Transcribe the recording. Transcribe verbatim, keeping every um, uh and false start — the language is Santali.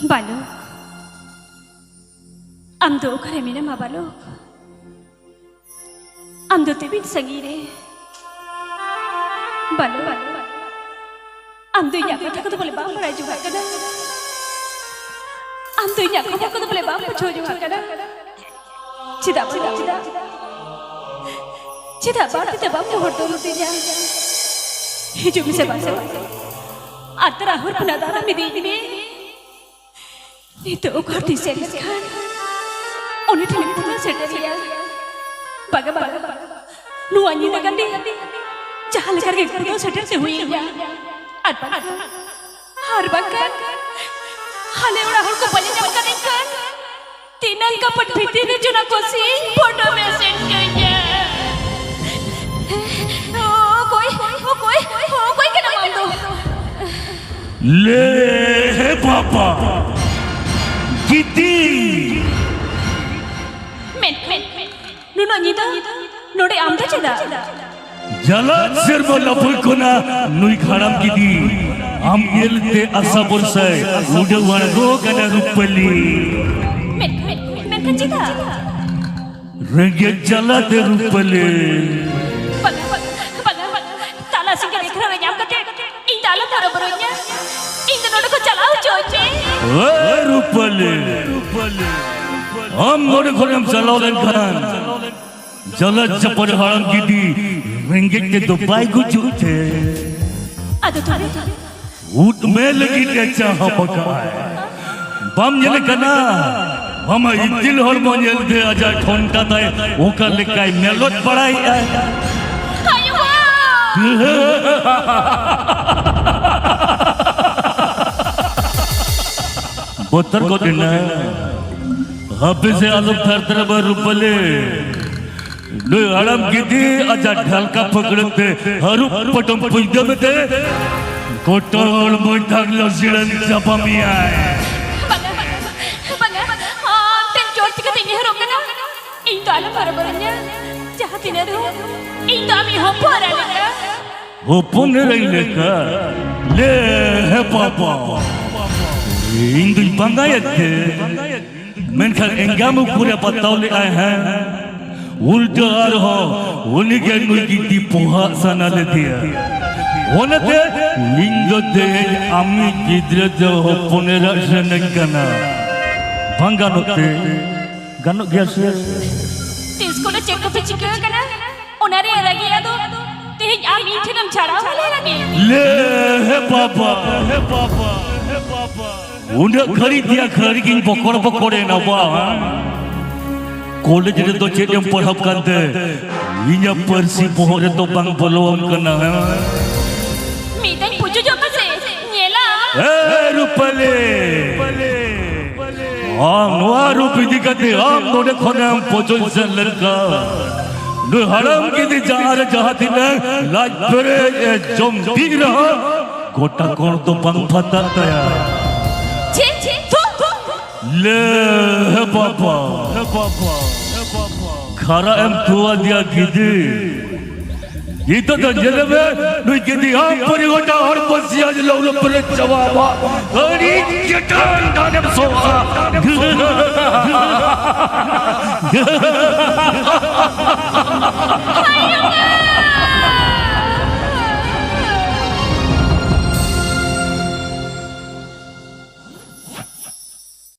ᱵᱟᱞᱚᱠ, ᱟᱢ ᱫᱚ ᱚᱠᱟᱨᱮ ᱢᱮᱱᱟᱢᱟ ᱵᱟᱞᱚᱠ? ᱟᱢ ᱫᱚ ᱛᱤᱢᱤᱱ ᱥᱟᱺᱜᱤᱧ ᱨᱮ? ᱵᱟᱞᱚᱠ, ᱟᱢ ᱫᱚ ᱤᱧᱟᱹᱜ ᱠᱟᱛᱷᱟ ᱠᱚᱫᱚ ᱵᱚᱞᱮ ᱵᱟᱢ ᱵᱟᱲᱟᱭ ᱡᱚᱝᱟᱜ ᱠᱟᱱᱟ? ᱟᱢ ᱫᱚ ᱤᱧᱟᱹᱜ ᱠᱷᱚᱵᱚᱨ ᱠᱚᱫᱚ ᱵᱚᱞᱮ ᱵᱟᱢ ᱵᱩᱡᱷᱟᱹᱣ ᱡᱚᱝᱟᱜ ᱠᱟᱱᱟ? ᱪᱮᱫᱟᱜ ᱵᱟᱞᱚᱠ, ᱪᱮᱫᱟᱜ? ᱪᱮᱫᱟᱜ ᱵᱟᱨ ᱛᱤ ᱛᱮ ᱵᱟᱢ ᱜᱚᱦᱚᱲ ᱫᱚᱦᱚ ᱞᱤᱫᱤᱧᱟ? ᱦᱤᱡᱩᱜ ᱢᱮᱥᱮ ᱵᱟᱞᱚᱠ, ᱟᱨ ᱛᱟᱨᱟ ᱦᱚᱨ ᱠᱷᱚᱱᱟᱜ ᱫᱟᱨᱟᱢ ᱤᱫᱤᱭᱤᱧ ᱢᱮ᱾ ᱱᱤᱛᱚᱜ ᱚᱠᱟ ᱛᱮᱧ ᱥᱮᱱ ᱞᱮᱱᱠᱷᱟᱱ ᱩᱱᱤ ᱴᱷᱮᱱ ᱤᱧ ᱯᱩᱨᱟᱹ ᱥᱮᱴᱮᱨᱮᱭᱟ? ᱵᱟᱝᱟ, ᱵᱟᱝᱟ, ᱱᱚᱣᱟ ᱧᱤᱫᱟᱹ ᱜᱟᱹᱰᱤ ᱡᱟᱦᱟᱸ ᱞᱮᱠᱟ ᱨᱮᱜᱮ ᱯᱩᱨᱟᱹ ᱥᱮᱴᱮᱨ ᱛᱮ ᱦᱩᱭᱤᱧᱟ᱾ ᱟᱨ ᱵᱟᱝᱠᱷᱟᱱ, ᱟᱨ ᱵᱟᱝᱠᱷᱟᱱ ᱟᱞᱮ ᱚᱲᱟᱜ ᱦᱚᱲ ᱠᱚ ᱵᱟᱹᱧ ᱧᱟᱢ ᱠᱟᱱ ᱠᱷᱟᱱ ᱛᱤᱱᱟᱹᱝ ᱠᱟᱯᱚᱴ ᱵᱷᱤᱛᱤᱨ ᱨᱮ ᱪᱚᱱᱟ ᱠᱚᱥᱤ ᱯᱷᱳᱴᱳ ᱢᱮᱥᱮᱡᱽ ᱠᱟᱹᱧᱟ᱾ ᱚᱠᱚᱭ, ᱚᱠᱚᱭ, ᱚᱠᱚᱭ ᱠᱟᱱᱟᱢ ᱟᱢ ᱫᱚ? ᱞᱮ ᱦᱮ ᱵᱟᱵᱟ, ᱜᱤᱛᱤ᱾ ᱢᱮᱱ, ᱢᱮᱱ, ᱢᱮᱱ, ᱱᱩᱱᱟᱹᱜ ᱧᱤᱫᱟᱹ ᱱᱚᱰᱮ ᱟᱢ ᱫᱚ ᱪᱮᱫᱟᱜ? ᱡᱟᱞᱟᱫ ᱥᱮᱨᱢᱟ ᱞᱟᱯᱷᱟᱝ ᱠᱷᱚᱱᱟᱜ ᱱᱩᱭ ᱦᱟᱲᱟᱢ ᱜᱤᱫᱤ ᱟᱢ ᱧᱮᱞᱛᱮ ᱟᱥᱟ ᱵᱷᱚᱨᱥᱟᱭ ᱩᱰᱟᱹᱣ ᱟᱬᱜᱚ ᱠᱟᱱᱟ ᱨᱩᱯᱟᱹᱞᱤ᱾ ᱢᱮᱱ, ᱢᱮᱱ, ᱢᱮᱱᱠᱷᱟᱱ ᱪᱮᱫᱟᱜ? ᱨᱮᱸᱜᱮᱡ ᱡᱟᱞᱟᱛᱮ ᱨᱩᱯᱟᱹᱞᱤ᱾ ᱵᱟᱝᱟ, ᱵᱟᱝᱟ, ᱵᱟᱝᱟ, ᱵᱟᱝᱟ᱾ ᱛᱟᱞᱟ ᱥᱤᱸᱜᱟᱹᱲ ᱮᱠᱷᱲᱟ ᱨᱮ ᱧᱟᱢ ᱠᱟᱛᱮ ᱤᱧ ᱫᱚ ᱟᱞᱚᱢ ᱦᱚᱨᱚᱵᱚᱨᱚᱧᱟ᱾ ᱤᱧ ᱫᱚ ᱱᱚᱰᱮ ᱠᱷᱚᱱ ᱪᱟᱞᱟᱣ ᱦᱚᱪᱚᱣᱟᱹᱧ ᱢᱮ᱾ ᱮ ᱨᱩᱯᱟᱹᱞᱤ, ᱟᱢ ᱱᱚᱰᱮ ᱠᱷᱚᱱᱮᱢ ᱪᱟᱞᱟᱣ ᱞᱮᱱᱠᱷᱟᱱ ᱡᱟᱞᱟ ᱪᱟᱯᱟᱫ ᱦᱟᱲᱟᱢ ᱜᱤᱫᱤ ᱨᱮᱸᱜᱮᱡ ᱛᱮᱫᱚ ᱵᱟᱭ ᱜᱩᱡᱩᱜ ᱛᱮ᱾ ᱟᱫᱚ ᱛᱚᱵᱮ? ᱩᱫ ᱢᱮ ᱞᱟᱹᱜᱤᱫ ᱮ ᱪᱟᱦᱟᱯ ᱟᱠᱟᱫᱼᱟᱭ᱾ ᱵᱟᱢ ᱧᱮᱞᱮ ᱠᱟᱱᱟ? ᱢᱟᱢᱟ ᱤᱛᱤᱞ ᱦᱚᱲᱢᱚ ᱧᱮᱞᱛᱮ ᱟᱡᱟᱜ ᱴᱷᱚᱱᱴᱟ ᱛᱟᱭ ᱚᱠᱟ ᱞᱮᱠᱟᱭ ᱢᱮᱞᱚᱫ ᱵᱟᱲᱟᱭᱮᱫᱼᱟ᱾ ᱟᱭᱳ ᱵᱟᱵᱟ! ᱵᱚᱛᱚᱨ ᱜᱚᱫ ᱮᱱᱟ᱾ ᱦᱟᱯᱮ ᱥᱮ ᱟᱞᱚᱢ ᱛᱷᱟᱨ ᱛᱷᱟᱨᱟᱣᱟ ᱨᱩᱯᱟᱹᱞᱤ᱾ ᱱᱩᱭ ᱦᱟᱲᱟᱢ ᱜᱤᱫᱤ ᱟᱡᱟᱜ ᱰᱷᱟᱞᱠᱟ ᱯᱷᱟᱹᱠᱲᱟᱹᱜ ᱛᱮ ᱦᱟᱹᱨᱩᱵ ᱯᱚᱴᱚᱢ ᱯᱩᱡᱫᱟᱹ ᱢᱮᱛᱮ ᱜᱚᱴᱟ ᱦᱚᱲᱢᱚᱭ ᱫᱟᱜ ᱞᱚᱥᱤᱲᱟᱹᱱ ᱪᱟᱵᱟ ᱢᱮᱭᱟᱭ᱾ ᱵᱟᱝᱟ, ᱵᱟᱝᱟ, ᱵᱟᱝᱟ, ᱟᱢ ᱴᱷᱮᱱ ᱡᱳᱨ ᱪᱤᱠᱟᱹᱛᱮᱧ ᱱᱮᱦᱚᱨᱚᱜ ᱠᱟᱱᱟ? ᱤᱧ ᱫᱚ ᱟᱞᱚᱢ ᱦᱚᱨᱚᱵᱚᱨᱚᱧᱟ᱾ ᱡᱟᱦᱟᱸ ᱛᱤᱱᱟᱹᱜ ᱨᱮᱦᱚᱸ ᱤᱧ ᱫᱚ ᱟᱢᱤᱡ ᱦᱚᱯᱚᱱ ᱮᱨᱟ ᱞᱮᱠᱟ᱾ ᱦᱚᱯᱚᱱ ᱮᱨᱟᱧ ᱞᱮᱠᱟ? ᱞᱮ ᱦᱮ ᱵᱟᱵᱟ, ᱤᱧ ᱫᱩᱧ ᱯᱟᱸᱜᱟᱭᱮᱫ ᱛᱮ, ᱢᱮᱱᱠᱷᱟᱱ ᱮᱸᱜᱟᱢ ᱩᱠᱩᱨᱮ ᱵᱟᱛᱟᱣ ᱞᱮᱫᱟᱭ ᱦᱮᱸ᱾ ᱩᱞᱴᱟᱹ ᱟᱨᱦᱚᱸ ᱩᱱᱤᱜᱮ ᱱᱩᱭ ᱜᱤᱫᱤ ᱯᱚᱦᱟᱜ ᱥᱟᱱᱟ ᱞᱮᱫᱮᱭᱟ᱾ ᱚᱱᱟᱛᱮ ᱤᱧ ᱫᱚ ᱛᱮᱦᱮᱧ ᱟᱢᱤᱡ ᱜᱤᱫᱽᱨᱟᱹ ᱫᱚ ᱦᱚᱯᱚᱱ ᱮᱨᱟ ᱥᱟᱱᱟᱧ ᱠᱟᱱᱟ᱾ ᱵᱟᱝ ᱜᱟᱱᱚᱜ ᱛᱮ? ᱜᱟᱱᱚᱜ ᱜᱮᱭᱟ ᱥᱮ? ᱛᱤᱥ ᱠᱷᱚᱱ ᱪᱮᱫ ᱠᱚᱯᱮ ᱪᱤᱠᱟᱹ ᱟᱠᱟᱱᱟ? ᱚᱱᱟ ᱨᱮᱭᱟᱜ ᱨᱟᱹᱜᱤ ᱟᱫᱚ ᱛᱮᱦᱮᱧ ᱟᱢ ᱤᱧ ᱴᱷᱮᱱᱮᱢ ᱪᱷᱟᱲᱟᱣ ᱟᱞᱮ ᱞᱟᱹᱜᱤᱫ᱾ ᱞᱮ, ᱦᱮ ᱵᱟᱵᱟ, ᱦᱮ ᱵᱟᱵᱟ, ᱦᱮ ᱵᱟᱵᱟ᱾ ᱩᱱᱟᱹᱜ ᱜᱷᱟᱹᱲᱤᱡ ᱫᱤᱭᱟ ᱜᱷᱟᱹᱲᱤ ᱜᱤᱧ ᱵᱚᱠᱚᱲ ᱵᱚᱠᱚᱲ ᱮᱱᱟ ᱵᱟ᱾ ᱠᱚᱞᱮᱡᱽ ᱨᱮᱫᱚ ᱪᱮᱫ ᱮᱢ ᱯᱟᱲᱦᱟᱣ ᱠᱟᱱᱛᱮ? ᱤᱧᱟᱹᱜ ᱯᱟᱹᱨᱥᱤ ᱵᱚᱦᱚᱜ ᱨᱮᱫᱚ ᱵᱟᱝ ᱵᱚᱞᱚᱣᱟᱢ ᱠᱟᱱᱟ, ᱦᱮᱸ? ᱢᱤᱫ ᱫᱷᱟᱣ ᱯᱩᱡᱟᱹ ᱡᱚᱝ ᱢᱮᱥᱮ, ᱧᱮᱞᱟ᱾ ᱮ ᱨᱩᱯᱟᱞᱤ! ᱟᱢ ᱱᱚᱣᱟ ᱨᱩᱯ ᱤᱫᱤ ᱠᱟᱛᱮ ᱟᱢ ᱱᱚᱰᱮ ᱠᱷᱚᱱᱮᱢ ᱯᱚᱪᱚᱡ ᱥᱮᱱ ᱞᱮᱱᱠᱷᱟᱱ, ᱱᱩᱭ ᱦᱟᱲᱟᱢ ᱜᱤᱫᱤ ᱡᱟᱦᱟᱸ ᱨᱮ ᱡᱟᱦᱟᱸ ᱛᱤᱱᱟᱹᱜ ᱞᱟᱡ ᱯᱮᱨᱮᱡ ᱮ ᱡᱚᱢ ᱛᱤᱜ ᱨᱮᱦᱚᱸ, ᱜᱚᱴᱟ ᱠᱚᱬ ᱫᱚ ᱵᱟᱝ ᱯᱷᱟᱛᱟᱜ ᱛᱟᱭᱟ᱾ ᱪᱷᱤ, ᱪᱷᱤ, ᱛᱷᱩ, ᱛᱷᱩ, ᱛᱷᱩ᱾ ᱞᱮ, ᱦᱮ ᱵᱟᱵᱟ, ᱦᱮ ᱵᱟᱵᱟ, ᱦᱮ ᱵᱟᱵᱟ᱾ ᱠᱷᱟᱨᱟ ᱮᱢ ᱛᱷᱩᱣᱟ ᱫᱤᱭᱟ ᱜᱤᱫᱤ᱾ ᱱᱤᱛᱚᱜ ᱫᱚ ᱧᱮᱞ ᱢᱮ, ᱱᱩᱭ ᱜᱤᱫᱤ ᱟᱢ ᱯᱚᱨᱤ ᱜᱚᱴᱟ ᱦᱚᱲ ᱯᱟᱹᱥᱤᱭᱟ ᱞᱚ ᱞᱚ ᱯᱮᱨᱮᱡ ᱪᱟᱵᱟ ᱟᱢᱟ᱾ ᱟᱹᱰᱤ ᱪᱮᱴᱟᱱ ᱰᱟᱱᱮᱢ ᱥᱚᱜᱼᱟ᱾